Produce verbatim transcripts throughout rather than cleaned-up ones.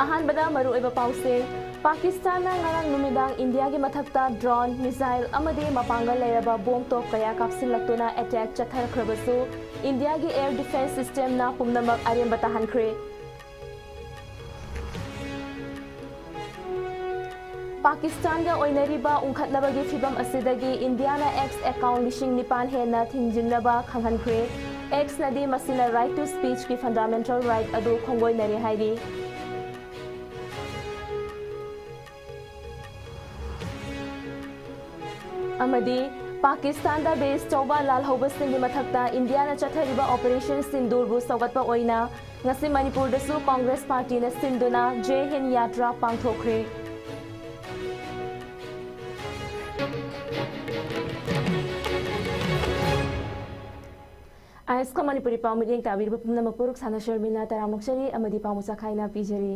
ꯑꯍꯥꯟꯕꯗ ꯃꯔꯨꯑꯣꯏꯕ ꯄꯥꯎꯁꯤꯡ꯫ ꯄꯥꯀꯤꯁꯇꯥꯟꯅ ꯉꯔꯥꯡ ꯅꯨꯃꯤꯗꯥꯡ ꯏꯟꯗꯤꯌꯥꯒꯤ ꯃꯊꯛꯇ drone, missile ꯑꯃꯗꯤ ꯃꯄꯥꯡꯒꯜ ꯂꯩꯔꯕ bomb ꯇꯣꯞ ꯀꯌꯥ ꯀꯥꯞꯁꯤꯜꯂꯛꯇꯨꯅ attack ꯆꯠꯊꯔꯛꯈ꯭ꯔꯕꯁꯨ, ꯏꯟꯗꯤꯌꯥꯒꯤ air defence systemꯅ ꯄꯨꯝꯅꯃꯛ ꯑꯔꯦꯝꯕ ꯇꯥꯍꯟꯈ꯭ꯔꯦ꯫ ꯄꯥꯀꯤꯁꯇꯥꯟꯒ ꯑꯣꯏꯅꯔꯤꯕ ꯎꯪꯈꯠꯅꯕꯒꯤ ꯐꯤꯚꯝ ꯑꯁꯤꯗꯒꯤ ꯏꯟꯗꯤꯌꯥꯅ X account ꯂꯤꯁꯤꯡ ꯅꯤꯄꯥꯟ ꯍꯦꯟꯅ ꯊꯤꯡꯖꯤꯟꯅꯕ ꯈꯪꯍꯟꯈ꯭ꯔꯦ꯫ Xꯅꯗꯤ ꯃꯁꯤꯅ right to speechꯀꯤ fundamental right ꯑꯗꯨ ꯈꯣꯡꯒꯣꯏꯅꯔꯦ ꯍꯥꯏꯔꯤ꯫ ꯑꯃꯗꯤ ꯄꯥꯀꯤꯁꯇꯥꯟꯗ base ꯇꯧꯕ ꯂꯥꯜꯍꯧꯕꯁꯤꯡꯒꯤ ꯃꯊꯛꯇ ꯏꯟꯗꯤꯌꯥꯅ ꯆꯠꯊꯔꯤꯕ Operation ꯁꯤꯟꯗꯨꯔꯕꯨ ꯁꯧꯒꯠꯄ ꯑꯣꯏꯅ ꯉꯁꯤ ꯃꯅꯤꯄꯨꯔꯗꯁꯨ ꯀꯣꯡꯒ꯭ꯔꯦꯁ ꯄꯥꯔꯇꯤꯅ ꯁꯤꯟꯗꯨꯅ Jai Hind Yatra ꯄꯥꯡꯊꯣꯛꯈ꯭ꯔꯦ꯫ ꯑꯥꯏ ꯑꯦꯁ ꯀꯣ ꯃꯅꯤꯄꯨꯔꯤ ꯄꯥꯎ ꯃꯤꯠꯌꯦꯡ ꯇꯥꯕꯤꯔꯤꯕ ꯄꯨꯝꯅꯃꯛꯄꯨ ꯔꯨꯛꯁꯥꯅ ꯁꯔꯃꯤꯅ ꯇꯔꯥꯝꯅ ꯑꯣꯛꯆꯔꯤ ꯑꯃꯗꯤ ꯄꯥꯎ ꯃꯆꯥ ꯈꯥꯏꯅ ꯄꯤꯖꯔꯤ꯫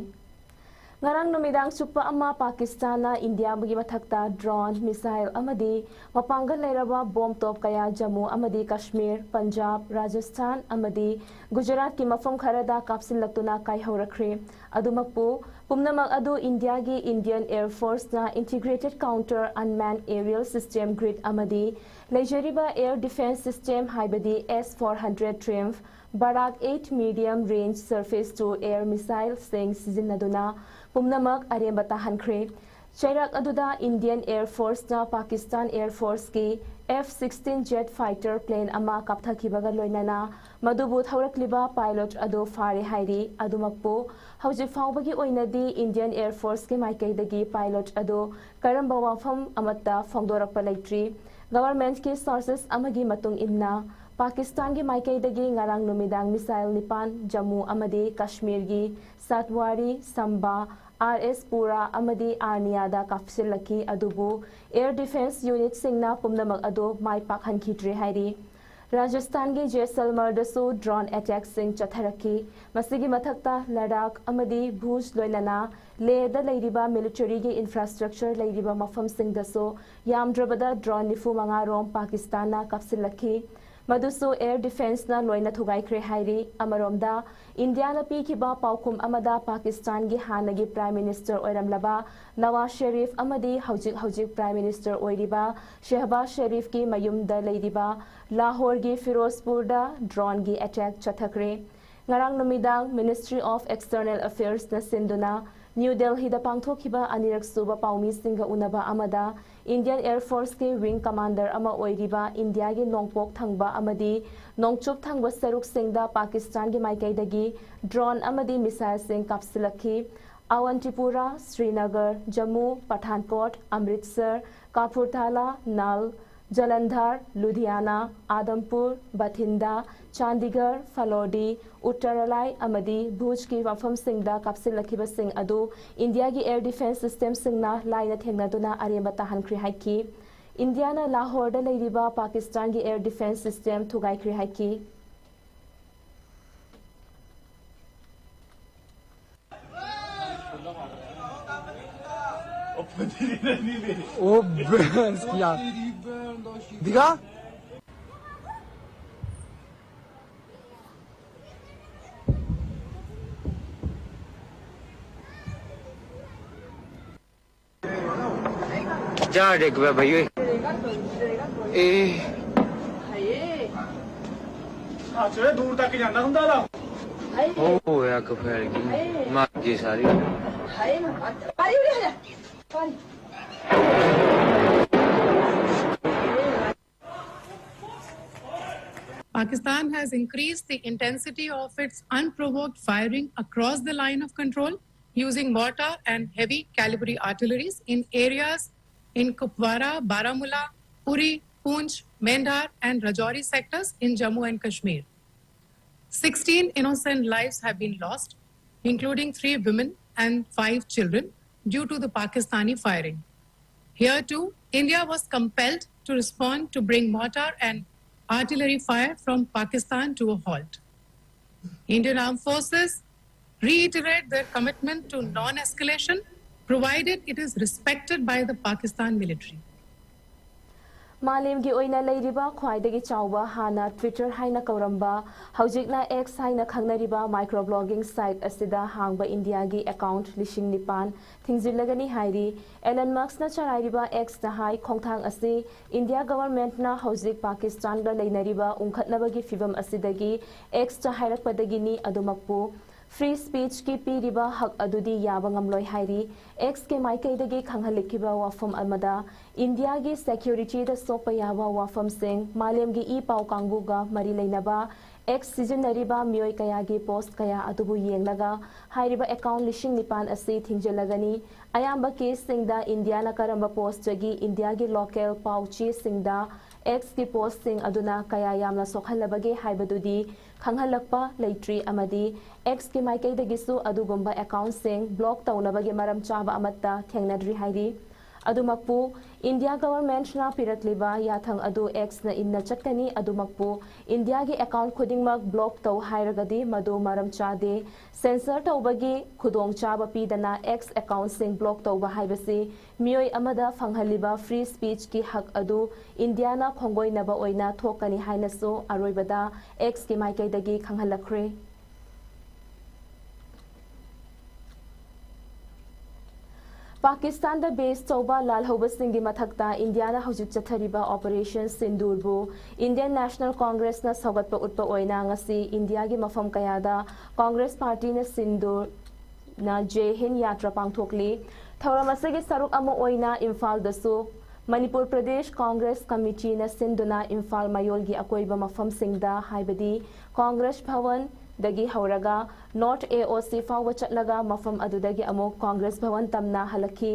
ꯉꯔꯥꯡ ꯅꯨꯃꯤꯗꯥꯡ ꯆꯨꯞꯄ ꯑꯃ ꯄꯥꯀꯤꯁꯇꯥꯟꯅ ꯏꯟꯗꯤꯌꯥꯒꯤ ꯃꯊꯛꯇ drone, missile ꯑꯃꯗꯤ ꯃꯄꯥꯡꯒꯜ ꯂꯩꯔꯕ bomb ꯇꯣꯞ ꯀꯌꯥ ꯖꯝꯃꯨ ꯑꯃꯗꯤ ꯀꯥꯁꯃꯤꯔ, ꯄꯟꯖꯥꯕ, ꯔꯥꯖꯁꯊꯥꯟ ꯑꯃꯗꯤ ꯒꯨꯖꯔꯥꯠꯀꯤ ꯃꯐꯝ ꯈꯔꯗ ꯀꯥꯞꯁꯤꯜꯂꯛꯇꯨꯅ ꯀꯥꯏꯍꯧꯔꯛꯈ꯭ꯔꯦ꯫ ꯑꯗꯨꯃꯛꯄꯨ, ꯄꯨꯝꯅꯃꯛ ꯑꯗꯨ ꯏꯟꯗꯤꯌꯥꯒꯤ Indian Air Forceꯅ Integrated Counter Unmanned Aerial System, GRID ꯑꯃꯗꯤ ꯂꯩꯖꯔꯤꯕ air defence system ꯍꯥꯏꯕꯗꯤ S four hundred Triumph, Barak eight medium range surface to air missileꯁꯤꯡ ꯁꯤꯖꯤꯟꯅꯗꯨꯅ ꯄꯨꯝꯅꯃꯛ ꯑꯔꯦꯝꯕ ꯇꯥꯍꯟꯈ꯭ꯔꯦ꯫ ꯆꯩꯔꯥꯛ ꯑꯗꯨꯗ Indian Air Forceꯅ Pakistan Air Forceꯀꯤ F sixteen jet fighter plane ꯑꯃ ꯀꯥꯞꯊꯈꯤꯕꯒ ꯂꯣꯏꯅꯅ ꯃꯗꯨꯕꯨ ꯊꯧꯔꯛꯂꯤꯕ pilot ꯑꯗꯨ ꯐꯥꯔꯦ ꯍꯥꯏꯔꯤ꯫ ꯑꯗꯨꯃꯛꯄꯨ, ꯍꯧꯖꯤꯛ ꯐꯥꯎꯕꯒꯤ ꯑꯣꯏꯅꯗꯤ Indian Air Forceꯀꯤ ꯃꯥꯏꯀꯩꯗꯒꯤ pilot ꯑꯗꯨ ꯀꯔꯝꯕ ꯋꯥꯐꯝ ꯑꯃꯠꯇ ꯐꯣꯡꯗꯣꯔꯛꯄ ꯂꯩꯇ꯭ꯔꯤ꯫ Governmentꯀꯤ sources ꯑꯃꯒꯤ ꯃꯇꯨꯡ ꯏꯟꯅ, ꯄꯥꯀꯤꯁꯇꯥꯟꯒꯤ ꯃꯥꯏꯀꯩꯗꯒꯤ ꯉꯔꯥꯡ ꯅꯨꯃꯤꯗꯥꯡ missile ꯅꯤꯄꯥꯟ ꯖꯝꯃꯨ ꯑꯃꯗꯤ ꯀꯥꯁꯃꯤꯔꯒꯤ ꯁꯥꯠꯋꯥꯔꯤ, ꯁꯝꯕꯥ, ꯑꯥꯔ ꯑꯦꯁ ꯄꯨꯔꯥ ꯑꯃꯗꯤ ꯑꯥꯔꯅꯤꯌꯥꯗ ꯀꯥꯞꯁꯤꯜꯂꯛꯈꯤ, ꯑꯗꯨꯕꯨ air defence unitꯁꯤꯡꯅ ꯄꯨꯝꯅꯃꯛ ꯑꯗꯨ ꯃꯥꯏ ꯄꯥꯛꯍꯟꯈꯤꯗ꯭ꯔꯦ ꯍꯥꯏꯔꯤ꯫ ꯔꯥꯖꯁꯊꯥꯟꯒꯤ ꯖꯦꯁꯜꯃꯔꯗꯁꯨ drone attackꯁꯤꯡ ꯆꯠꯊꯔꯛꯈꯤ꯫ ꯃꯁꯤꯒꯤ ꯃꯊꯛꯇ ꯂꯗꯥꯈ ꯑꯃꯗꯤ ꯚꯨꯖ ꯂꯣꯏꯅꯅ ꯂꯦꯍꯗ ꯂꯩꯔꯤꯕ militaryꯒꯤ infrastructure ꯂꯩꯔꯤꯕ ꯃꯐꯝꯁꯤꯡꯗꯁꯨ ꯌꯥꯝꯗ꯭ꯔꯕꯗ drone ꯅꯤꯐꯨ ꯃꯉꯥ ꯔꯣꯝ ꯄꯥꯀꯤꯁꯇꯥꯟꯅ ꯀꯥꯞꯁꯤꯜꯂꯛꯈꯤ꯫ ꯃꯗꯨꯁꯨ ꯑꯦꯌꯔ ꯗꯤꯐꯦꯟꯁꯅ ꯂꯣꯏꯅ ꯊꯨꯒꯥꯏꯈ꯭ꯔꯦ ꯍꯥꯏꯔꯤ꯫ ꯑꯃꯔꯣꯝꯗ, ꯏꯟꯗꯤꯌꯥꯅ ꯄꯤꯈꯤꯕ ꯄꯥꯎꯈꯨꯝ ꯑꯃꯗ ꯄꯥꯀꯤꯁꯇꯥꯟꯒꯤ ꯍꯥꯟꯅꯒꯤ ꯄ꯭ꯔꯥꯏꯝ ꯃꯤꯅꯤꯁꯇꯔ ꯑꯣꯏꯔꯝꯂꯕ ꯅꯋꯥꯖ ꯁꯦꯔꯤꯐ ꯑꯃꯗꯤ ꯍꯧꯖꯤꯛ ꯍꯧꯖꯤꯛ ꯄ꯭ꯔꯥꯏꯝ ꯃꯤꯅꯤꯁꯇꯔ ꯑꯣꯏꯔꯤꯕ ꯁꯦꯍꯕꯥꯖ ꯁꯦꯔꯤꯐꯀꯤ ꯃꯌꯨꯝꯗ ꯂꯩꯔꯤꯕ ꯂꯥꯍꯣꯔꯒꯤ ꯐꯤꯔꯣꯖꯄꯨꯔꯗ ꯗ꯭ꯔꯣꯟꯒꯤ ꯑꯦꯇꯦꯛ ꯆꯠꯊꯈ꯭ꯔꯦ꯫ ꯉꯔꯥꯡ ꯅꯨꯃꯤꯗꯥꯡ Ministry of External Affairsꯅ ꯁꯤꯟꯗꯨꯅ ꯅ꯭ꯌꯨ ꯗꯦꯜꯍꯤꯗ ꯄꯥꯡꯊꯣꯛꯈꯤꯕ ꯑꯅꯤꯔꯛ ꯁꯨꯕ ꯄꯥꯎꯃꯤꯁꯤꯡꯒ ꯎꯅꯕ ꯑꯃꯗ ꯏꯟꯗꯤꯌꯟ ꯑꯦꯌꯔ ꯐꯣꯔꯁꯀꯤ ꯋꯤꯡ ꯀꯃꯥꯟꯗꯔ ꯑꯃ ꯑꯣꯏꯔꯤꯕ ꯏꯟꯗꯤꯌꯥꯒꯤ ꯅꯣꯡꯄꯣꯛ ꯊꯪꯕ ꯑꯃꯗꯤ ꯅꯣꯡꯆꯨꯞ ꯊꯪꯕ ꯁꯔꯨꯛꯁꯤꯡꯗ ꯄꯥꯀꯤꯁꯇꯥꯟꯒꯤ ꯃꯥꯏꯀꯩꯗꯒꯤ ꯗ꯭ꯔꯣꯟ ꯑꯃꯗꯤ ꯃꯤꯁꯥꯏꯜꯁꯤꯡ ꯀꯥꯞꯁꯤꯜꯂꯛꯈꯤ꯫ ꯑꯋꯟꯇꯤꯄꯨꯔꯥ, ꯁ꯭ꯔꯤꯅꯒꯔ, ꯖꯝꯃꯨ, ꯄꯊꯥꯟꯀꯣꯠ, ꯑꯃ꯭ꯔꯤꯠꯁꯔ, ꯀꯥꯄꯨꯔꯊꯥꯂꯥ, ꯅꯥꯜ, ꯖꯂꯟꯙꯔ, ꯂꯨꯙꯤꯌꯥꯅꯥ, ꯑꯥꯗꯝꯄꯨꯔ, ꯕꯊꯤꯟꯗꯥ, ꯆꯥꯟꯗꯤꯒꯔ, ꯐꯂꯣꯗꯤ, ꯎꯠꯇꯔꯂꯥꯏ ꯑꯃꯗꯤ ꯚꯨꯖꯀꯤ ꯃꯐꯝꯁꯤꯡꯗ ꯀꯥꯞꯁꯤꯜꯂꯛꯈꯤꯕꯁꯤꯡ ꯑꯗꯨ ꯏꯟꯗꯤꯌꯥꯒꯤ ꯑꯦꯌꯔ ꯗꯤꯐꯦꯟꯁ ꯁꯤꯁꯇꯦꯝꯁꯤꯡꯅ ꯂꯥꯏꯅ ꯊꯦꯡꯅꯗꯨꯅ ꯑꯔꯦꯝꯕ ꯇꯥꯍꯟꯈ꯭ꯔꯦ ꯍꯥꯏꯈꯤ꯫ ꯏꯟꯗꯤꯌꯥꯅ ꯂꯥꯍꯣꯔꯗ ꯂꯩꯔꯤꯕ ꯄꯥꯀꯤꯁꯇꯥꯟꯒꯤ ꯑꯦꯌꯔ ꯗꯤꯐꯦꯟꯁ ꯁꯤꯁꯇꯦꯝ ꯊꯨꯒꯥꯏꯈ꯭ꯔꯦ ꯍꯥꯏꯈꯤ꯫ ओ भैंस की यार। दिखा। जा देख बे भाई। ए। ਅੱਛਾ, ਦੂਰ ਤੱਕ ਜਾਂਦਾ ਹੁੰਦਾ ਲਾ। ओ यार, कफेर की मार जी सारी। Pakistan has increased the intensity of its unprovoked firing across the line of control using mortar and heavy calibre artilleries in areas in Kupwara, Baramulla, Uri, Poonch, Mendhar, and Rajouri sectors in Jammu and Kashmir. Sixteen innocent lives have been lost, including three women and five children, due to the Pakistani firing. Here too, India was compelled to respond to bring mortar and artillery fire from Pakistan to a halt. Indian Armed Forces reiterate their commitment to non escalation, provided it is respected by the Pakistan military. ꯃꯥꯂꯦꯝꯒꯤ ꯑꯣꯏꯅ ꯂꯩꯔꯤꯕ ꯈ꯭ꯋꯥꯏꯗꯒꯤ ꯆꯥꯎꯕ, ꯍꯥꯟꯅ Twitter ꯍꯥꯏꯅ ꯀꯧꯔꯝꯕ, ꯍꯧꯖꯤꯛꯅ X ꯍꯥꯏꯅ ꯈꯪꯅꯔꯤꯕ micro blogging site ꯑꯁꯤꯗ ꯍꯥꯡꯕ ꯏꯟꯗꯤꯌꯥꯒꯤ account ꯂꯤꯁꯤꯡ ꯅꯤꯄꯥꯟ ꯊꯤꯡꯖꯤꯜꯂꯒꯅꯤ ꯍꯥꯏꯔꯤ꯫ ꯑꯦꯂꯟ ꯃꯁꯛꯅ ꯆꯂꯥꯏꯔꯤꯕ Xꯇ ꯍꯥꯏ, ꯈꯣꯡꯊꯥꯡ ꯑꯁꯤ ꯏꯟꯗꯤꯌꯥ ꯒꯚꯔꯟꯃꯦꯟꯠꯅ ꯍꯧꯖꯤꯛ ꯄꯥꯀꯤꯁꯇꯥꯟꯒ ꯂꯩꯅꯔꯤꯕ ꯎꯪꯈꯠꯅꯕꯒꯤ ꯐꯤꯚꯝ ꯑꯁꯤꯗꯒꯤ Xꯇ ꯍꯥꯏꯔꯛꯄꯗꯒꯤꯅꯤ꯫ ꯑꯗꯨꯃꯛꯄꯨ, free speechꯀꯤ ꯄꯤꯔꯤꯕ ꯍꯛ ꯑꯗꯨꯗꯤ ꯌꯥꯕ ꯉꯝꯂꯣꯏ ꯍꯥꯏꯔꯤ꯫ Xꯀꯤ ꯃꯥꯏꯀꯩꯗꯒꯤ ꯈꯪꯍꯜꯂꯛꯈꯤꯕ ꯋꯥꯐꯝ ꯑꯃꯗ, ꯏꯟꯗꯤꯌꯥꯒꯤ securityꯗ ꯁꯣꯛꯄ ꯌꯥꯕ ꯋꯥꯐꯝꯁꯤꯡ, ꯃꯥꯂꯦꯝꯒꯤ ꯏ ꯄꯥꯎ ꯀꯥꯡꯕꯨꯒ ꯃꯔꯤ ꯂꯩꯅꯕ X ꯁꯤꯖꯤꯟꯅꯔꯤꯕ ꯃꯤꯑꯣꯏ ꯀꯌꯥꯒꯤ post ꯀꯌꯥ ꯑꯗꯨꯕꯨ ꯌꯦꯡꯂꯒ ꯍꯥꯏꯔꯤꯕ account ꯂꯤꯁꯤꯡ ꯅꯤꯄꯥꯟ ꯑꯁꯤ ꯊꯤꯡꯖꯤꯜꯂꯒꯅꯤ꯫ ꯑꯌꯥꯝꯕ caseꯁꯤꯡꯗ ꯏꯟꯗꯤꯌꯥꯅ ꯀꯔꯝꯕ postꯇꯒꯤ ꯏꯟꯗꯤꯌꯥꯒꯤ local ꯄꯥꯎ ꯆꯦꯁꯤꯡꯗ Xꯀꯤ postꯁꯤꯡ ꯑꯗꯨꯅ ꯀꯌꯥ ꯌꯥꯝꯅ ꯁꯣꯛꯍꯜꯂꯕꯒꯦ ꯍꯥꯏꯕꯗꯨꯗꯤ ꯈꯪꯍꯜꯂꯛꯄ ꯂꯩꯇ꯭ꯔꯤ ꯑꯃꯗꯤ Xꯀꯤ ꯃꯥꯏꯀꯩꯗꯒꯤꯁꯨ ꯑꯗꯨꯒꯨꯝꯕ accountꯁꯤꯡ block ꯇꯧꯅꯕꯒꯤ ꯃꯔꯝ ꯆꯥꯕ ꯑꯃꯠꯇ ꯊꯦꯡꯅꯗ꯭ꯔꯤ ꯍꯥꯏꯔꯤ꯫ ꯑꯗꯨꯃꯛꯄꯨ, ꯏꯟꯗꯤꯌꯥ ꯒꯚꯔꯟꯃꯦꯟꯠꯅ ꯄꯤꯔꯛꯂꯤꯕ ꯌꯥꯊꯪ ꯑꯗꯨ Xꯅ ꯏꯟꯅ ꯆꯠꯀꯅꯤ꯫ ꯑꯗꯨꯃꯛꯄꯨ, ꯏꯟꯗꯤꯌꯥꯒꯤ account ꯈꯨꯗꯤꯡꯃꯛ block ꯇꯧ ꯍꯥꯏꯔꯒꯗꯤ ꯃꯗꯨ ꯃꯔꯝ ꯆꯥꯗꯦ꯫ Censor ꯇꯧꯕꯒꯤ ꯈꯨꯗꯣꯡꯆꯥꯕ ꯄꯤꯗꯅ X accountꯁꯤꯡ block ꯇꯧꯕ ꯍꯥꯏꯕꯁꯤ ꯃꯤꯑꯣꯏ ꯑꯃꯗ ꯐꯪꯍꯜꯂꯤꯕ free speechꯀꯤ ꯍꯛ ꯑꯗꯨ ꯏꯟꯗꯤꯌꯥꯅ ꯈꯣꯡꯒꯣꯏꯅꯕ ꯑꯣꯏꯅ ꯊꯣꯛꯀꯅꯤ ꯍꯥꯏꯅꯁꯨ ꯑꯔꯣꯏꯕꯗ Xꯀꯤ ꯃꯥꯏꯀꯩꯗꯒꯤ ꯈꯪꯍꯜꯂꯛꯈ꯭ꯔꯦ꯫ ꯄꯥꯀꯤꯁꯇꯥꯟꯗ base ꯇꯧꯕ ꯂꯥꯜꯍꯧꯕꯁꯤꯡꯒꯤ ꯃꯊꯛꯇ ꯏꯟꯗꯤꯌꯥꯅ ꯍꯧꯖꯤꯛ ꯆꯠꯊꯔꯤꯕ Operation Sindoorꯕꯨ Indian National Congressꯅ ꯁꯧꯒꯠꯄ ꯎꯠꯄ ꯑꯣꯏꯅ ꯉꯁꯤ ꯏꯟꯗꯤꯌꯥꯒꯤ ꯃꯐꯝ ꯀꯌꯥꯗ Congress Partyꯅ Sindoorꯅ Jai Hind ꯌꯥꯇ꯭ꯔꯥ ꯄꯥꯡꯊꯣꯛꯂꯤ꯫ ꯊꯧꯔꯝ ꯑꯁꯤꯒꯤ ꯁꯔꯨꯛ ꯑꯃ ꯑꯣꯏꯅ ꯏꯝꯐꯥꯜꯗꯁꯨ ꯃꯅꯤꯄꯨꯔ ꯄ꯭ꯔꯗꯦꯁ Congress Committeeꯅ ꯁꯤꯟꯗꯨꯅ ꯏꯝꯐꯥꯜ ꯃꯌꯣꯜꯒꯤ ꯑꯀꯣꯏꯕ ꯃꯐꯝꯁꯤꯡꯗ, ꯍꯥꯏꯕꯗꯤ Congress Bhawanꯗꯒꯤ ꯍꯧꯔꯒ North AOC ꯐꯥꯎꯕ ꯆꯠꯂꯒ ꯃꯐꯝ ꯑꯗꯨꯗꯒꯤ ꯑꯃꯨꯛ Congress Bhawan ꯇꯝꯅ ꯍꯜꯂꯛꯈꯤ꯫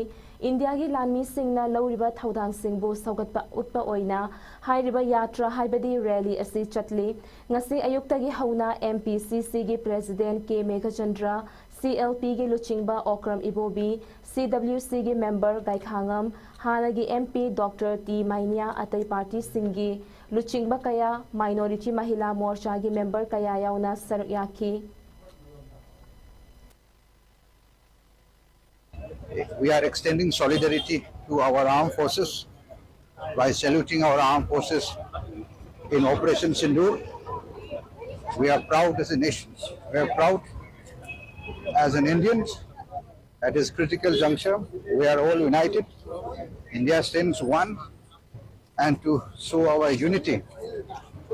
ꯏꯟꯗꯤꯌꯥꯒꯤ ꯂꯥꯟꯃꯤꯁꯤꯡꯅ ꯂꯧꯔꯤꯕ ꯊꯧꯗꯥꯡꯁꯤꯡꯕꯨ ꯁꯧꯒꯠꯄ ꯎꯠꯄ ꯑꯣꯏꯅ ꯍꯥꯏꯔꯤꯕ ꯌꯥꯇ꯭ꯔꯥ ꯍꯥꯏꯕꯗꯤ rally ꯑꯁꯤ ꯆꯠꯂꯤ꯫ ꯉꯁꯤ ꯑꯌꯨꯛꯇꯒꯤ ꯍꯧꯅ MPCCꯒꯤ President K Meghachandra, CLPꯒꯤ ꯂꯨꯆꯤꯡꯕ ꯑꯣꯀ꯭ꯔꯝ ꯏꯕꯣꯕꯤ, CWCꯒꯤ member ꯒꯥꯏꯈꯥꯉꯝ, ꯍꯥꯟꯅꯒꯤ MP Doctor T Mainiya, ꯑꯇꯩ partyꯁꯤꯡꯒꯤ ꯂꯨꯆꯤꯡꯕ ꯀꯌꯥ, Minority Mahila Morchaꯒꯤ member ꯀꯌꯥ ꯌꯥꯎꯅ ꯁꯔꯨꯛ ꯌꯥꯈꯤ꯫ We are extending solidarity to our armed forces by saluting our armed forces in Operation Sindoor. We are proud as a nation. We are proud as an Indians at this critical juncture. We are all united. India stands one, and to show our unity.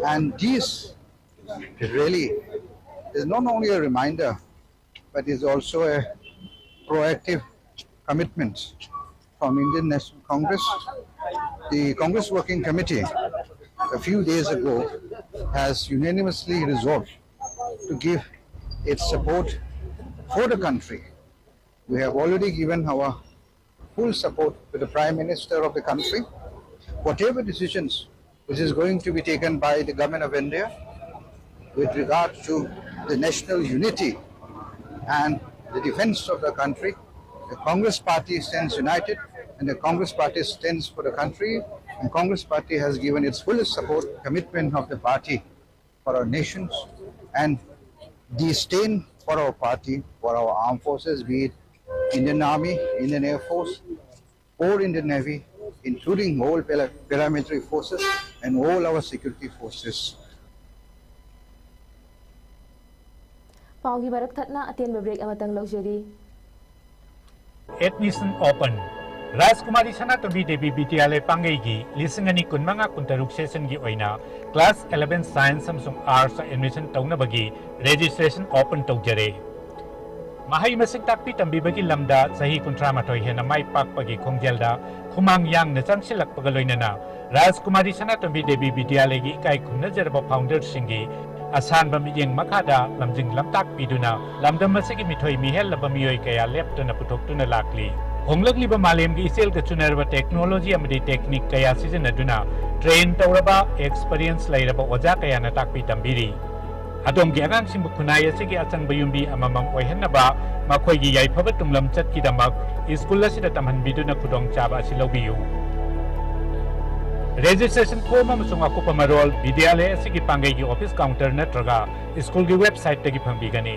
And this really is not only a reminder, but is also a proactive commitment from Indian National Congress. The Congress Working Committee a few days ago has unanimously resolved to give its support for the country. We have already given our full support to the Prime Minister of the country. Whatever decisions which is going to be taken by the Government of India with regard to the national unity and the defense of the country, the Congress party stands united, and the Congress party stands for the country, and Congress party has given its fullest support, commitment of the party for our nations, and disdain for our party, for our armed forces, be it Indian Army, Indian Air Force, or Indian Navy, including all para-, paramilitary forces and all our security forces. ꯄꯥꯎꯒꯤ ꯃꯔꯛ ꯊꯠꯅ ꯑꯇꯦꯟꯕ break ꯑꯃꯇꯪ ꯂꯧꯖꯔꯤ꯫ Admission open. ꯔꯥꯖꯀꯨꯃꯥꯔꯤ ꯁꯅꯥꯇꯣꯝꯕꯤ ꯗꯦꯕꯤ ꯕꯤꯗ꯭ꯌꯥꯂꯌ ꯄꯥꯡꯒꯩꯒꯤ ꯂꯤꯁꯤꯡ ꯑꯅꯤ ꯀꯨꯟꯃꯉꯥ ꯀꯨꯟꯇꯔꯨꯛ ꯁꯦꯁꯟꯒꯤ ꯑꯣꯏꯅ class eleven science ꯑꯃꯁꯨꯡ ꯑꯥꯔꯠꯁ ꯑꯦꯗꯃꯤꯁꯟ ꯇꯧꯅꯕꯒꯤ ꯔꯦꯖꯤꯁꯇ꯭ꯔꯦꯁꯟ ꯑꯣꯄꯟ ꯇꯧꯖꯔꯦ꯫ ꯃꯍꯩ ꯃꯁꯤꯡ ꯇꯥꯛꯄꯤ ꯇꯝꯕꯤꯕꯒꯤ ꯂꯝꯗ ꯆꯍꯤ ꯀꯨꯟꯊ꯭ꯔꯥ ꯃꯥꯊꯣꯏ ꯍꯦꯟꯅ ꯃꯥꯏ ꯄꯥꯛꯄꯒꯤ ꯈꯣꯡꯖꯦꯜꯗ ꯈꯨꯃꯥꯡ ꯌꯥꯡꯅ ꯆꯪꯁꯤꯜꯂꯛꯄꯒ ꯂꯣꯏꯅꯅ ꯔꯥꯖꯀꯨꯃꯥꯔꯤ ꯁꯅꯥꯇꯣꯝꯕꯤ ꯗꯦꯕꯤ ꯕꯤꯗ꯭ꯌꯥꯂꯌꯒꯤ ꯏꯀꯥꯏ ꯈꯨꯝꯅꯖꯔꯕ ꯐꯥꯎꯟꯗꯔꯁꯤꯡꯒꯤ ꯑꯁꯥꯟꯕ ꯃꯤꯠꯌꯦꯡ ꯃꯈꯥꯗ ꯂꯝꯖꯤꯡ ꯂꯝꯇꯥꯛ ꯄꯤꯗꯨꯅ ꯂꯝꯗꯝ ꯑꯁꯤꯒꯤ ꯃꯤꯊꯣꯏ ꯃꯤꯍꯦꯜꯂꯕ ꯃꯤꯑꯣꯏ ꯀꯌꯥ ꯂꯦꯞꯇꯅ ꯄꯨꯊꯣꯛꯇꯨꯅ ꯂꯥꯛꯂꯤ꯫ ꯍꯣꯡꯂꯛꯂꯤꯕ ꯃꯥꯂꯦꯝꯒꯤ ꯏꯆꯦꯜꯒ ꯆꯨꯅꯔꯕ ꯇꯦꯛꯅꯣꯂꯣꯖꯤ ꯑꯃꯗꯤ ꯇꯦꯛꯅꯤꯛ ꯀꯌꯥ ꯁꯤꯖꯤꯟꯅꯗꯨꯅ ꯇ꯭ꯔꯦꯟ ꯇꯧꯔꯕ, ꯑꯦꯛꯁꯄꯔꯤꯌꯦꯟꯁ ꯂꯩꯔꯕ ꯑꯣꯖꯥ ꯀꯌꯥꯅ ꯇꯥꯛꯄꯤ ꯇꯝꯕꯤꯔꯤ꯫ ꯑꯗꯣꯝꯒꯤ ꯑꯉꯥꯡꯁꯤꯡꯕꯨ ꯈꯨꯟꯅꯥꯏ ꯑꯁꯤꯒꯤ ꯑꯆꯪꯕ ꯌꯨꯝꯕꯤ ꯑꯃꯃꯝ ꯑꯣꯏꯍꯟꯅꯕ, ꯃꯈꯣꯏꯒꯤ ꯌꯥꯏꯐꯕ ꯇꯨꯡꯂꯝꯆꯠꯀꯤꯗꯃꯛ ꯁ꯭ꯀꯨꯜ ꯑꯁꯤꯗ ꯇꯝꯍꯟꯕꯤꯗꯨꯅ ꯈꯨꯗꯣꯡꯆꯥꯕ ꯑꯁꯤ ꯂꯧꯕꯤꯌꯨ꯫ ꯔꯦꯖꯤꯁꯇ꯭ꯔꯦꯁꯟ ꯐꯣꯔꯝ ꯑꯃꯁꯨꯡ ꯑꯀꯨꯞꯄ ꯃꯔꯣꯜ ꯕꯤꯗ꯭ꯌꯥꯂꯌ ꯑꯁꯤꯒꯤ ꯄꯥꯡꯒꯩꯒꯤ ꯑꯣꯐꯤꯁ ꯀꯥꯎꯟꯇꯔ ꯅꯠꯇ꯭ꯔꯒ ꯁ꯭ꯀꯨꯜꯒꯤ ꯋꯦꯕꯁꯥꯏꯠꯇꯒꯤ ꯐꯪꯕꯤꯒꯅꯤ꯫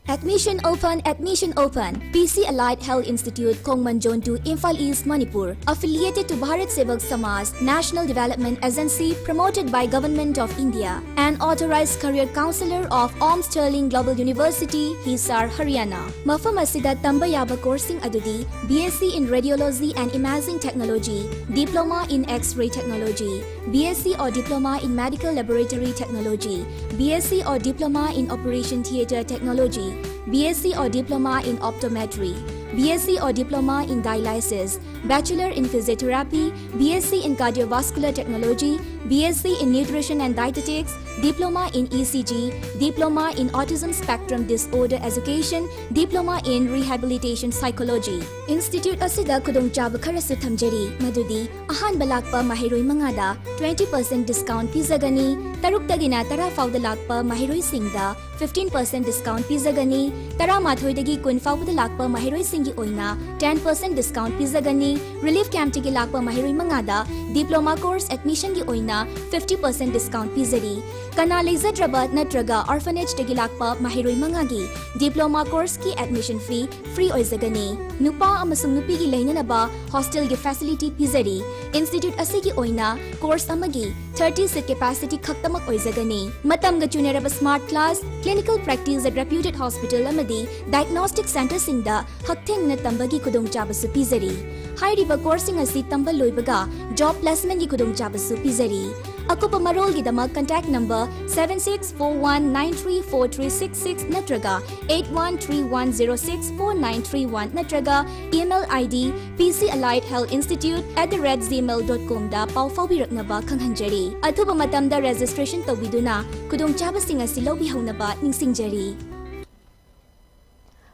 Admission open, admission open. P C Allied Health Institute, Khongman Zone two, Imphal East, Manipur. Affiliated to Bharat Sevak Samaj, National Development Agency, promoted by Government of India. An authorized career counselor of Om Sterling Global University, Hisar, Haryana. ꯃꯐꯝ ꯑꯁꯤꯗ ꯇꯝꯕ ꯌꯥꯕ courseꯁꯤꯡ ꯑꯗꯨꯗꯤ B S C in Radiology and Imaging Technology, Diploma in X-ray Technology, B S c or Diploma in Medical Laboratory Technology, B S c or Diploma in Operation Theatre Technology, B S c or Diploma in Optometry, B S c or Diploma in Dialysis, Bachelor in Physiotherapy, B S c in Cardiovascular Technology, B S c in Nutrition and Dietetics, Diploma in E C G, Diploma in Autism Spectrum Disorder Education, Diploma in Rehabilitation Psychology. Institute ꯑꯁꯤꯗ ꯈꯨꯗꯣꯡꯆꯥꯕ ꯈꯔꯁꯨ ꯊꯝꯖꯔꯤ, ꯃꯗꯨꯗꯤ ꯑꯍꯥꯟꯕ ꯂꯥꯛꯄ ꯃꯍꯩꯔꯣꯏ ꯃꯉꯥꯗ twenty percent discount ꯄꯤꯖꯒꯅꯤ, ꯇꯔꯨꯛꯇꯒꯤꯅ ꯇꯔꯥ ꯐꯥꯎꯗ ꯂꯥꯛꯄ ꯃꯍꯩꯔꯣꯏꯁꯤꯡꯗ fifteen percent discount ꯄꯤꯖꯒꯅꯤ, ꯇꯔꯥꯃꯥꯊꯣꯏꯗꯒꯤ ꯀꯨꯟ ꯐꯥꯎꯕꯗ ꯂꯥꯛꯄ ꯃꯍꯩꯔꯣꯏꯁꯤꯡꯒꯤ ꯑꯣꯏꯅ ten percent discount ꯄꯤꯖꯒꯅꯤ, relief campꯇꯒꯤ ꯂꯥꯛꯄ ꯃꯍꯩꯔꯣꯏ ꯃꯉꯥꯗ diploma course admissionꯒꯤ ꯑꯣꯏꯅ fifty percent discount ꯄꯤꯖꯔꯤ꯫ ꯀꯅꯥ ꯂꯩꯖꯗ꯭ꯔꯕ ꯅꯠꯇ꯭ꯔꯒ orphanageꯇꯒꯤ ꯂꯥꯛꯄ ꯃꯍꯩꯔꯣꯏ ꯃꯉꯥꯒꯤ diploma courseꯀꯤ admission fee free ꯑꯣꯏꯖꯒꯅꯤ꯫ ꯅꯨꯄꯥ ꯑꯃꯁꯨꯡ ꯅꯨꯄꯤꯒꯤ ꯂꯩꯅꯅꯕ hostelꯒꯤ facility ꯄꯤꯖꯔꯤ꯫ Institute ꯑꯁꯤꯒꯤ ꯑꯣꯏꯅ course ꯑꯃꯒꯤ thirty seat capacity ꯈꯛꯇꯃꯛ ꯑꯣꯏꯖꯒꯅꯤ꯫ ꯃꯇꯝꯒ ꯆꯨꯅꯔꯕ smart class, clinical practice at reputed hospital ꯑꯃꯗꯤ diagnostic centreꯁꯤꯡꯗ ꯍꯛꯊꯦꯡꯅꯅ ꯇꯝꯕꯒꯤ ꯈꯨꯗꯣꯡꯆꯥꯕꯁꯨ ꯄꯤꯖꯔꯤ꯫ ꯍꯥꯏꯔꯤꯕ courseꯁꯤꯡ ꯑꯁꯤ ꯇꯝꯕ ꯂꯣꯏꯕꯒ job placementꯀꯤ ꯈꯨꯗꯣꯡꯆꯥꯕꯁꯨ ꯄꯤꯖꯔꯤ꯫ ꯑꯀꯨꯞꯄ ꯃꯔꯣꯜꯒꯤꯗꯃꯛ contact number seven six four one nine three four three six six ꯅꯠꯇ꯭ꯔꯒ eight one three one zero six four nine three one ꯅꯠꯇ꯭ꯔꯒ email ID P C Allied Health Institute at the rate gmail dot comꯗ ꯄꯥꯎ ꯐꯥꯎꯕꯤꯔꯛꯅꯕ ꯈꯪꯍꯟꯖꯔꯤ꯫ ꯑꯊꯨꯕ ꯃꯇꯝꯗ registration ꯇꯧꯕꯤꯗꯨꯅ ꯈꯨꯗꯣꯡꯆꯥꯕꯁꯤꯡ ꯑꯁꯤ ꯂꯧꯕꯤꯍꯧꯅꯕ ꯅꯤꯡꯁꯤꯡꯖꯔꯤ꯫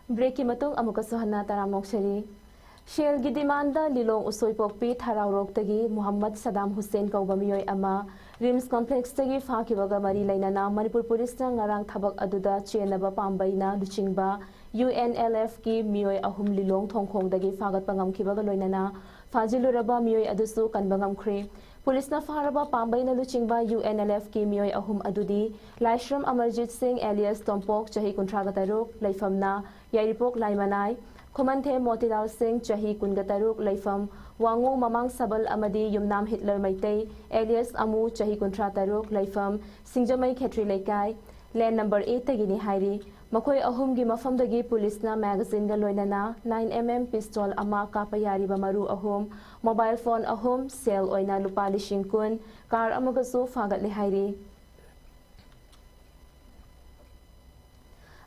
Breakꯀꯤ ꯃꯇꯨꯡ ꯑꯃꯨꯛꯀꯁꯨ ꯍꯟꯅ ꯇꯔꯥꯝꯅ ꯑꯣꯛꯆꯔꯤ꯫ ꯁꯦꯜꯒꯤ demandꯗ ꯂꯤꯂꯣꯡ ꯎꯁꯣꯏꯄꯣꯛꯄꯤ ꯊꯔꯥꯎꯔꯣꯛꯇꯒꯤ ꯃꯨꯍꯝꯃꯗ ꯁꯗꯥꯝ ꯍꯨꯁꯦꯟ ꯀꯧꯕ ꯃꯤꯑꯣꯏ ꯑꯃ RIMS complexꯇꯒꯤ ꯐꯥꯈꯤꯕꯒ ꯃꯔꯤ ꯂꯩꯅꯅ ꯃꯅꯤꯄꯨꯔ ꯄꯨꯂꯤꯁꯅ ꯉꯔꯥꯡ ꯊꯕꯛ ꯑꯗꯨꯗ ꯆꯦꯟꯅꯕ ꯄꯥꯝꯕꯩꯅ ꯂꯨꯆꯤꯡꯕ UNLFꯀꯤ ꯃꯤꯑꯣꯏ ꯑꯍꯨꯝ ꯂꯤꯂꯣꯡ ꯊꯣꯡꯈꯣꯡꯗꯒꯤ ꯐꯥꯒꯠꯄ ꯉꯝꯈꯤꯕꯒ ꯂꯣꯏꯅꯅ ꯐꯥꯖꯤꯜꯂꯨꯔꯕ ꯃꯤꯑꯣꯏ ꯑꯗꯨꯁꯨ ꯀꯟꯕ ꯉꯝꯈ꯭ꯔꯦ꯫ ꯄꯨꯂꯤꯁꯅ ꯐꯥꯔꯕ ꯄꯥꯝꯕꯩꯅ ꯂꯨꯆꯤꯡꯕ UNLFꯀꯤ ꯃꯤꯑꯣꯏ ꯑꯍꯨꯝ ꯑꯗꯨꯗꯤ ꯂꯥꯏꯁ꯭ꯔꯝ ꯑꯃꯔꯖꯤꯠ ꯁꯤꯡ alias ꯇꯣꯝꯄꯣꯛ, ꯆꯍꯤ ꯀꯨꯟꯊ꯭ꯔꯥ ꯇꯔꯨꯛ, ꯂꯩꯐꯝꯅ ꯌꯥꯏꯔꯤꯄꯣꯛ ꯂꯥꯏꯃꯅꯥꯏ, ꯈꯨꯃꯟꯊꯦꯝ ꯃꯣꯇꯤꯂꯥꯜ ꯁꯤꯡ, ꯆꯍꯤ ꯀꯨꯟꯒ ꯇꯔꯨꯛ, ꯂꯩꯐꯝ ꯋꯥꯉꯨ ꯃꯃꯥꯡ ꯁꯕꯜ, ꯑꯃꯗꯤ ꯌꯨꯝꯅꯥꯝ ꯍꯤꯠꯂꯔ ꯃꯩꯇꯩ alias ꯑꯃꯨ, ꯆꯍꯤ ꯀꯨꯟꯊ꯭ꯔꯥ ꯇꯔꯨꯛ, ꯂꯩꯐꯝ ꯁꯤꯡꯖꯃꯩ ꯈꯦꯇ꯭ꯔꯤ ꯂꯩꯀꯥꯏ, ꯂꯦꯟ ꯅꯝꯕꯔ ꯑꯩꯠꯇꯒꯤꯅꯤ ꯍꯥꯏꯔꯤ꯫ ꯃꯈꯣꯏ ꯑꯍꯨꯝꯒꯤ ꯃꯐꯝꯗꯒꯤ ꯄꯨꯂꯤꯁꯅ magazineꯒ ꯂꯣꯏꯅꯅ nine MM pistol ꯑꯃ, ꯀꯥꯞꯄ ꯌꯥꯔꯤꯕ ꯃꯔꯨ ꯑꯍꯨꯝ, mobile phone ꯑꯍꯨꯝ, ꯁꯦꯜ ꯑꯣꯏꯅ ꯂꯨꯄꯥ ꯂꯤꯁꯤꯡ ꯀꯨꯟ, car ꯑꯃꯒꯁꯨ ꯐꯥꯒꯠꯂꯦ ꯍꯥꯏꯔꯤ꯫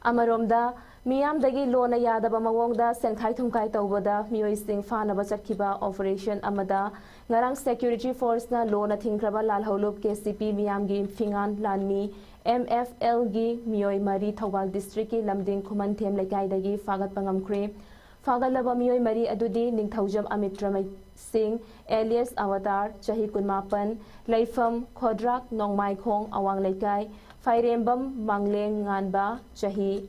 ꯑꯃꯔꯣꯝꯗ, ꯃꯤꯌꯥꯝꯗꯒꯤ ꯂꯣꯅ ꯌꯥꯗꯕ ꯃꯑꯣꯡꯗ ꯁꯦꯟꯈꯥꯏ ꯊꯨꯝꯈꯥꯏ ꯇꯧꯕꯗ ꯃꯤꯑꯣꯏꯁꯤꯡ ꯐꯥꯅꯕ ꯆꯠꯈꯤꯕ operation ꯑꯃꯗ ꯉꯔꯥꯡ security forceꯅ ꯂꯣꯅ ꯊꯤꯡꯈ꯭ꯔꯕ ꯂꯥꯜꯍꯧꯂꯨꯞ KCP ꯃꯤꯌꯥꯝꯒꯤ ꯐꯤꯉꯥꯟ ꯂꯥꯟꯃꯤ, MFLꯒꯤ ꯃꯤꯑꯣꯏ ꯃꯔꯤ ꯊꯧꯕꯥꯜ districtꯀꯤ ꯂꯝꯗꯤꯡ ꯈꯨꯃꯟꯊꯦꯝ ꯂꯩꯀꯥꯏꯗꯒꯤ ꯐꯥꯒꯠꯄ ꯉꯝꯈ꯭ꯔꯦ꯫ ꯐꯥꯒꯠꯂꯕ ꯃꯤꯑꯣꯏ ꯃꯔꯤ ꯑꯗꯨꯗꯤ ꯅꯤꯡꯊꯧꯖꯝ ꯑꯃꯤꯠ ꯔꯃꯩ ꯁꯤꯡ alias ꯑꯕꯇꯥꯔ, ꯆꯍꯤ ꯀꯨꯟꯃꯥꯄꯟ, ꯂꯩꯐꯝ ꯈꯣꯗ꯭ꯔꯥꯛ ꯅꯣꯡꯃꯥꯏꯈꯣꯡ ꯑꯋꯥꯡ ꯂꯩꯀꯥꯏ, ꯐꯥꯏꯔꯦꯝꯕꯝ ꯃꯥꯡꯂꯦꯡ ꯉꯥꯟꯕ, ꯆꯍꯤ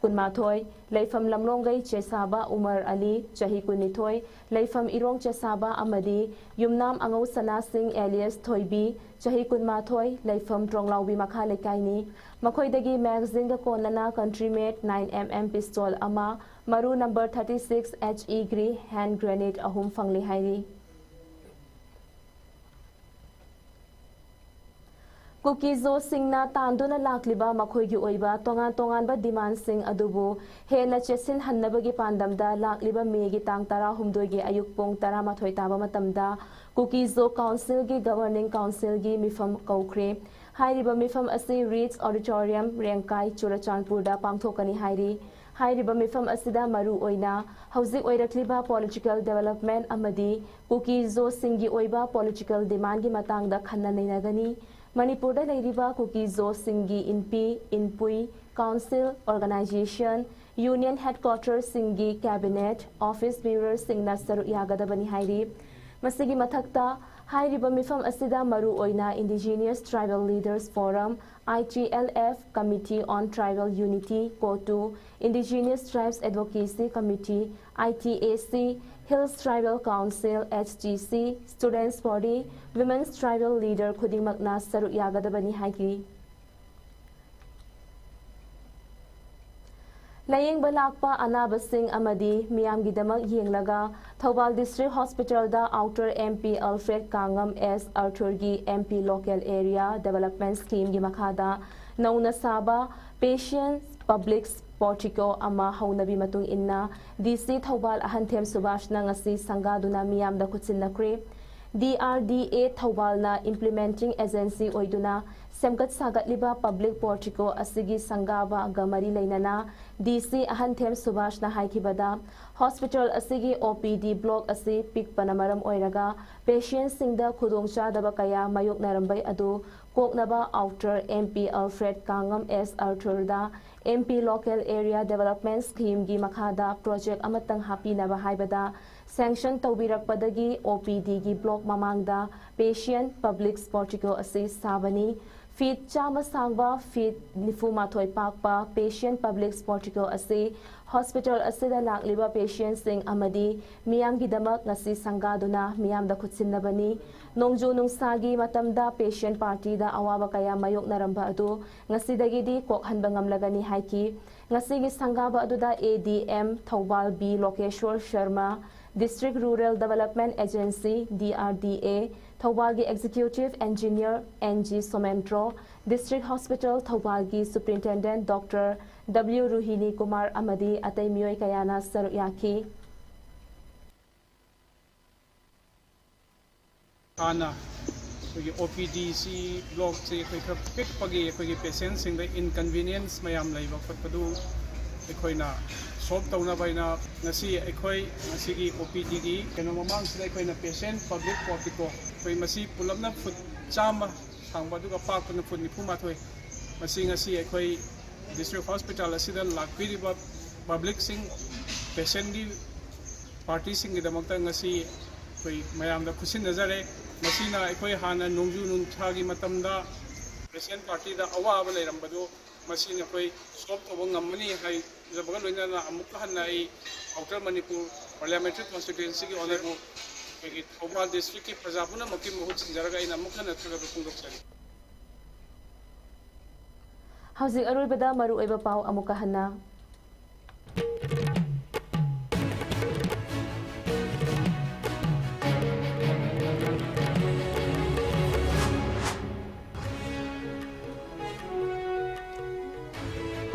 ꯀꯨꯟꯃꯥꯊꯣꯏ, ꯂꯩꯐꯝ ꯂꯝꯂꯣꯡꯒꯩ ꯆꯦꯁꯥꯕ ꯎꯃꯔ ꯑꯂꯤ, ꯆꯍꯤ ꯀꯨꯟꯅꯤꯊꯣꯏ, ꯂꯩꯐꯝ ꯏꯔꯣꯡ ꯆꯦꯁꯥꯕ ꯑꯃꯗꯤ ꯌꯨꯝꯅꯥꯝ ꯑꯉꯧ ꯁꯅꯥ ꯁꯤꯡ alias ꯊꯣꯏꯕꯤ, ꯆꯍꯤ ꯀꯨꯟꯃꯥꯊꯣꯏ, ꯂꯩꯐꯝ ꯇ꯭ꯔꯣꯡꯂꯥꯎꯕꯤ ꯃꯈꯥ ꯂꯩꯀꯥꯏꯅꯤ꯫ ꯃꯈꯣꯏꯗꯒꯤ magazineꯒ ꯀꯣꯟꯅꯅ country made nine MM pistol ꯑꯃ, ꯃꯔꯨ number thirty six HE gri hand grenade ꯑꯍꯨꯝ ꯐꯪꯂꯦ ꯍꯥꯏꯔꯤ꯫ ꯀꯨꯀꯤꯖꯣꯁꯤꯡꯅ ꯇꯥꯟꯗꯨꯅ ꯂꯥꯛꯂꯤꯕ ꯃꯈꯣꯏꯒꯤ ꯑꯣꯏꯕ ꯇꯣꯉꯥꯟ ꯇꯣꯉꯥꯟꯕ demandꯁꯤꯡ ꯑꯗꯨꯕꯨ ꯍꯦꯟꯅ ꯆꯦꯠꯁꯤꯟꯍꯟꯅꯕꯒꯤ ꯄꯥꯟꯗꯝꯗ ꯂꯥꯛꯂꯤꯕ ꯃꯦꯒꯤ ꯇꯥꯡ ꯇꯔꯥꯍꯨꯝꯗꯣꯏꯒꯤ ꯑꯌꯨꯛ ꯄꯨꯡ ꯇꯔꯥꯃꯥꯊꯣꯏ ꯇꯥꯕ ꯃꯇꯝꯗ ꯀꯨꯀꯤꯖꯣ councilꯒꯤ governing councilꯒꯤ ꯃꯤꯐꯝ ꯀꯧꯈ꯭ꯔꯦ꯫ ꯍꯥꯏꯔꯤꯕ ꯃꯤꯐꯝ ꯑꯁꯤ Ritz Auditorium, ꯔꯦꯡꯀꯥꯏ, ꯆꯨꯔꯆꯥꯟꯄꯨꯔꯗ ꯄꯥꯡꯊꯣꯛꯀꯅꯤ ꯍꯥꯏꯔꯤ꯫ ꯍꯥꯏꯔꯤꯕ ꯃꯤꯐꯝ ꯑꯁꯤꯗ ꯃꯔꯨ ꯑꯣꯏꯅ ꯍꯧꯖꯤꯛ ꯑꯣꯏꯔꯛꯂꯤꯕ political development ꯑꯃꯗꯤ ꯀꯨꯀꯤꯖꯣꯁꯤꯡꯒꯤ ꯑꯣꯏꯕ political demandꯒꯤ ꯃꯇꯥꯡꯗ ꯈꯟꯅ ꯅꯩꯅꯒꯅꯤ꯫ ꯃꯅꯤꯄꯨꯔꯗ ꯂꯩꯔꯤꯕ ꯀꯨꯀꯤꯖꯣꯁꯤꯡꯒꯤ ꯏꯟꯄꯤ, Inpui, council, organisation, union headquarterꯁꯤꯡꯒꯤ cabinet, office bearerꯁꯤꯡꯅ ꯁꯔꯨꯛ ꯌꯥꯒꯗꯕꯅꯤ ꯍꯥꯏꯔꯤ꯫ ꯃꯁꯤꯒꯤ ꯃꯊꯛꯇ, ꯍꯥꯏꯔꯤꯕ ꯃꯤꯐꯝ ꯑꯁꯤꯗ ꯃꯔꯨ ꯑꯣꯏꯅ Indigenous Tribal Leaders Forum, ITLF, Committee on Tribal Unity, COTU, Indigenous Tribes Advocacy Committee, ITAC, Hills Tribal Council, H T C, Students Body, Women's Tribal Leader ꯈꯨꯗꯤꯡꯃꯛꯅ ꯁꯔꯨꯛ ꯌꯥꯒꯗꯕꯅꯤ ꯍꯥꯏꯈꯤ꯫ ꯂꯥꯌꯦꯡꯕ ꯂꯥꯛꯄ ꯑꯅꯥꯕꯁꯤꯡ ꯑꯃꯗꯤ ꯃꯤꯌꯥꯝꯒꯤꯗꯃꯛ ꯌꯦꯡꯂꯒ Thoubal District Hospitalꯗ Author M P Alfred ꯀꯥꯡꯉꯝ S Arthurꯒꯤ M P Local Area Development Schemeꯒꯤ ꯃꯈꯥꯗ ꯅꯧꯅ ꯁꯥꯕ Patient Public Portico ꯑꯃ ꯍꯧꯅꯕꯤ ꯃꯇꯨꯡ ꯏꯟꯅ D C ꯊꯧꯕꯥꯜ ꯑꯍꯟꯊꯦꯝ ꯁꯨꯕꯥꯁꯅ ꯉꯁꯤ ꯁꯪꯒꯥꯗꯨꯅ ꯃꯤꯌꯥꯝꯗ ꯈꯨꯠꯁꯤꯟꯅꯈ꯭ꯔꯦ꯫ D R D A ꯊꯧꯕꯥꯜꯅ implementing agency ꯑꯣꯏꯗꯨꯅ ꯁꯦꯝꯒꯠ ꯁꯥꯒꯠꯂꯤꯕ public portico ꯑꯁꯤꯒꯤ ꯁꯪꯒꯥꯕꯒ ꯃꯔꯤ ꯂꯩꯅꯅ D C ꯑꯍꯟꯊꯦꯝ ꯁꯨꯕꯥꯁꯅ ꯍꯥꯏꯈꯤꯕꯗ, hospital ꯑꯁꯤꯒꯤ O P D block ꯑꯁꯤ ꯄꯤꯛꯄꯅ ꯃꯔꯝ ꯑꯣꯏꯔꯒ patientꯁꯤꯡꯗ ꯈꯨꯗꯣꯡꯆꯥꯗꯕ ꯀꯌꯥ ꯃꯥꯌꯣꯛꯅꯔꯝꯕꯩ ꯑꯗꯨ ꯀꯣꯛꯅꯕ Author M P Alfred ꯀꯥꯡꯉꯝ S Arthurꯗ M P Local Area Development Schemeꯒꯤ ꯃꯈꯥꯗ project ꯑꯃꯇꯪ ꯍꯥꯞꯄꯤꯅꯕ ꯍꯥꯏꯕꯗ, sanction ꯇꯧꯕꯤꯔꯛꯄꯗꯒꯤ O P Dꯒꯤ block ꯃꯃꯥꯡꯗ Patient Public Portico ꯑꯁꯤ ꯁꯥꯕꯅꯤ꯫ Feet ꯆꯥꯝꯃ ꯁꯥꯡꯕ, feet ꯅꯤꯐꯨ ꯃꯥꯊꯣꯏ ꯄꯥꯛꯄ Patient Public Portico ꯑꯁꯤ hospital ꯑꯁꯤꯗ ꯂꯥꯛꯂꯤꯕ patientꯁꯤꯡ ꯑꯃꯗꯤ ꯃꯤꯌꯥꯝꯒꯤꯗꯃꯛ ꯉꯁꯤ ꯁꯪꯒꯥꯗꯨꯅ ꯃꯤꯌꯥꯝꯗ ꯈꯨꯠꯁꯤꯟꯅꯕꯅꯤ꯫ ꯅꯣꯡꯖꯨ ꯅꯨꯡꯁꯥꯒꯤ ꯃꯇꯝꯗ patient partyꯗ ꯑꯋꯥꯕ ꯀꯌꯥ ꯃꯥꯌꯣꯛꯅꯔꯝꯕ ꯑꯗꯨ ꯉꯁꯤꯗꯒꯤꯗꯤ ꯀꯣꯛꯍꯟꯕ ꯉꯝꯂꯒꯅꯤ ꯍꯥꯏꯈꯤ꯫ ꯉꯁꯤꯒꯤ ꯁꯪꯒꯥꯕ ꯑꯗꯨꯗ A D M Thoubal B ꯂꯣꯀꯦꯁ꯭ꯋꯔ Sharma, District Rural Development Agency, D R D A, ꯊꯧꯕꯥꯜꯒꯤ Executive Engineer N G Somendro, District Hospital ꯊꯧꯕꯥꯜꯒꯤ Superintendent Doctor W ꯔꯨꯍꯤꯅꯤ Kumar ꯑꯃꯗꯤ ꯑꯇꯩ ꯃꯤꯑꯣꯏ ꯀꯌꯥꯅ ꯁꯔꯨꯛ ꯌꯥꯈꯤ꯫ ꯍꯥꯟꯅ ꯑꯩꯈꯣꯏꯒꯤ O P D C blockꯁꯤ ꯑꯩꯈꯣꯏ ꯈꯔ ꯄꯤꯛꯄꯒꯤ ꯑꯩꯈꯣꯏꯒꯤ patientꯁꯤꯡꯗ inconvenience ꯃꯌꯥꯝ ꯂꯩꯕ ꯈꯣꯠꯄꯗꯨ ꯑꯩꯈꯣꯏꯅ solve ꯇꯧꯅꯕ ꯍꯥꯏꯅ ꯉꯁꯤ ꯑꯩꯈꯣꯏ ꯉꯁꯤꯒꯤ O P Dꯒꯤ ꯀꯩꯅꯣ ꯃꯃꯥꯡꯁꯤꯗ ꯑꯩꯈꯣꯏꯅ Patient Public Portico ꯑꯩꯈꯣꯏ ꯃꯁꯤ ꯄꯨꯂꯞꯅ foot ꯆꯥꯝꯃ ꯁꯥꯡꯕ ꯑꯗꯨꯒ ꯄꯥꯛꯄꯅ foot ꯅꯤꯐꯨ ꯃꯥꯊꯣꯏ, ꯃꯁꯤ ꯉꯁꯤ ꯑꯩꯈꯣꯏ District Hospital ꯑꯁꯤꯗ ꯂꯥꯛꯄꯤꯔꯤꯕ publicꯁꯤꯡ, patientꯒꯤ partyꯁꯤꯡꯒꯤꯗꯃꯛꯇ ꯉꯁꯤ ꯑꯩꯈꯣꯏ ꯃꯌꯥꯝꯗ ꯈꯨꯠꯁꯤꯟꯅꯖꯔꯦ꯫ ꯃꯁꯤꯅ ꯑꯩꯈꯣꯏ ꯍꯥꯟꯅ ꯅꯣꯡꯖꯨ ꯅꯨꯡꯁꯥꯒꯤ ꯃꯇꯝꯗ patient partyꯗ ꯑꯋꯥꯕ ꯂꯩꯔꯝꯕꯗꯨ ꯃꯁꯤꯅ ꯑꯩꯈꯣꯏ solve ꯇꯧꯕ ꯉꯝꯃꯅꯤ ꯍꯥꯏꯖꯕꯒ ꯂꯣꯏꯅꯅ ꯑꯃꯨꯛꯀ ꯍꯟꯅ ꯑꯩ Outer ꯃꯅꯤꯄꯨꯔ Parliamentary Constituencyꯒꯤ Honourable ꯑꯩꯈꯣꯏꯒꯤ ꯊꯧꯕꯥꯜ Districtꯀꯤ ꯄ꯭ꯔꯖꯥ ꯄꯨꯝꯅꯃꯛꯀꯤ ꯃꯍꯨꯠ ꯁꯤꯟꯖꯔꯒ ꯑꯩꯅ ꯑꯃꯨꯛ ꯍꯟꯅ ꯊꯥꯒꯠꯄ ꯐꯣꯡꯗꯣꯛꯆꯔꯤ꯫ ꯍꯧꯖꯤꯛ ꯑꯔꯣꯏꯕꯗ ꯃꯔꯨꯑꯣꯏꯕ ꯄꯥꯎ ꯑꯃꯨꯛꯀ ꯍꯟꯅ꯫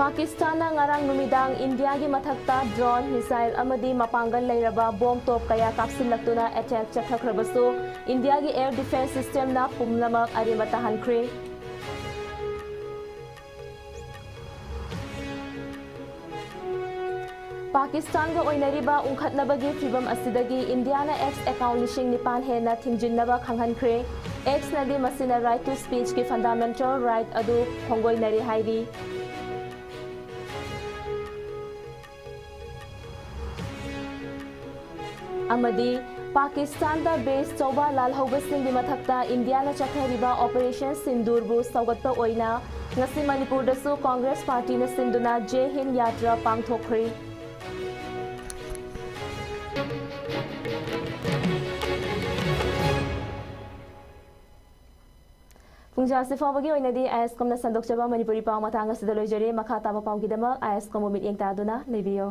ꯄꯥꯀꯤꯁꯇꯥꯟꯅ ꯉꯔꯥꯡ ꯅꯨꯃꯤꯗꯥꯡ ꯏꯟꯗꯤꯌꯥꯒꯤ ꯃꯊꯛꯇ drone, missile ꯑꯃꯗꯤ ꯃꯄꯥꯡꯒꯜ ꯂꯩꯔꯕ ꯕꯣꯝ ꯇꯣꯞ ꯀꯌꯥ ꯀꯥꯞꯁꯤꯜꯂꯛꯇꯨꯅ attack ꯆꯠꯊꯈ꯭ꯔꯕꯁꯨ, ꯏꯟꯗꯤꯌꯥꯒꯤ air defence systemꯅ ꯄꯨꯝꯅꯃꯛ ꯑꯔꯦꯝꯕ ꯇꯥꯍꯟꯈ꯭ꯔꯦ꯫ ꯄꯥꯀꯤꯁꯇꯥꯟꯒ ꯑꯣꯏꯅꯔꯤꯕ ꯎꯪꯈꯠꯅꯕꯒꯤ ꯐꯤꯚꯝ ꯑꯁꯤꯗꯒꯤ ꯏꯟꯗꯤꯌꯥꯅ X account ꯂꯤꯁꯤꯡ ꯅꯤꯄꯥꯟ ꯍꯦꯟꯅ ꯊꯤꯡꯖꯤꯟꯅꯕ ꯈꯪꯍꯟꯈ꯭ꯔꯦ꯫ Xꯅꯗꯤ ꯃꯁꯤꯅ right to speechꯀꯤ fundamental right ꯑꯗꯨ ꯈꯣꯡꯒꯣꯏꯅꯔꯦ ꯍꯥꯏꯔꯤ꯫ ꯑꯃꯗꯤ ꯄꯥꯀꯤꯁꯇꯥꯟꯗ base ꯇꯧꯕ ꯂꯥꯜꯍꯧꯕꯁꯤꯡꯒꯤ ꯃꯊꯛꯇ ꯏꯟꯗꯤꯌꯥꯅ ꯆꯠꯊꯔꯤꯕ Operation ꯁꯤꯟꯗꯨꯔꯕꯨ ꯁꯧꯒꯠꯄ ꯑꯣꯏꯅ ꯉꯁꯤ ꯃꯅꯤꯄꯨꯔꯗꯁꯨ ꯀꯣꯡꯒ꯭ꯔꯦꯁ ꯄꯥꯔꯇꯤꯅ ꯁꯤꯟꯗꯨꯅ ꯖꯦ ꯍꯤꯟ ꯌꯥꯇ꯭ꯔꯥ ꯄꯥꯡꯊꯣꯛꯈ꯭ꯔꯦ꯫ ꯄꯨꯡꯖꯥ ꯑꯁꯤ ꯐꯥꯎꯕꯒꯤ ꯑꯣꯏꯅꯗꯤ ꯑꯥꯏ ꯑꯦꯁ ꯀꯣꯝꯅ ꯁꯟꯗꯣꯛꯆꯕ ꯃꯅꯤꯄꯨꯔꯤ ꯄꯥꯎ ꯃꯇꯥꯡ ꯑꯁꯤꯗ ꯂꯣꯏꯖꯔꯦ꯫ ꯃꯈꯥ ꯇꯥꯕ ꯄꯥꯎꯒꯤꯗꯃꯛ ꯑꯥꯏ ꯑꯦꯁ ꯀꯣꯝꯕꯨ ꯃꯤꯠꯌꯦꯡ ꯇꯥꯗꯨꯅ ꯂꯩꯕꯤꯌꯨ꯫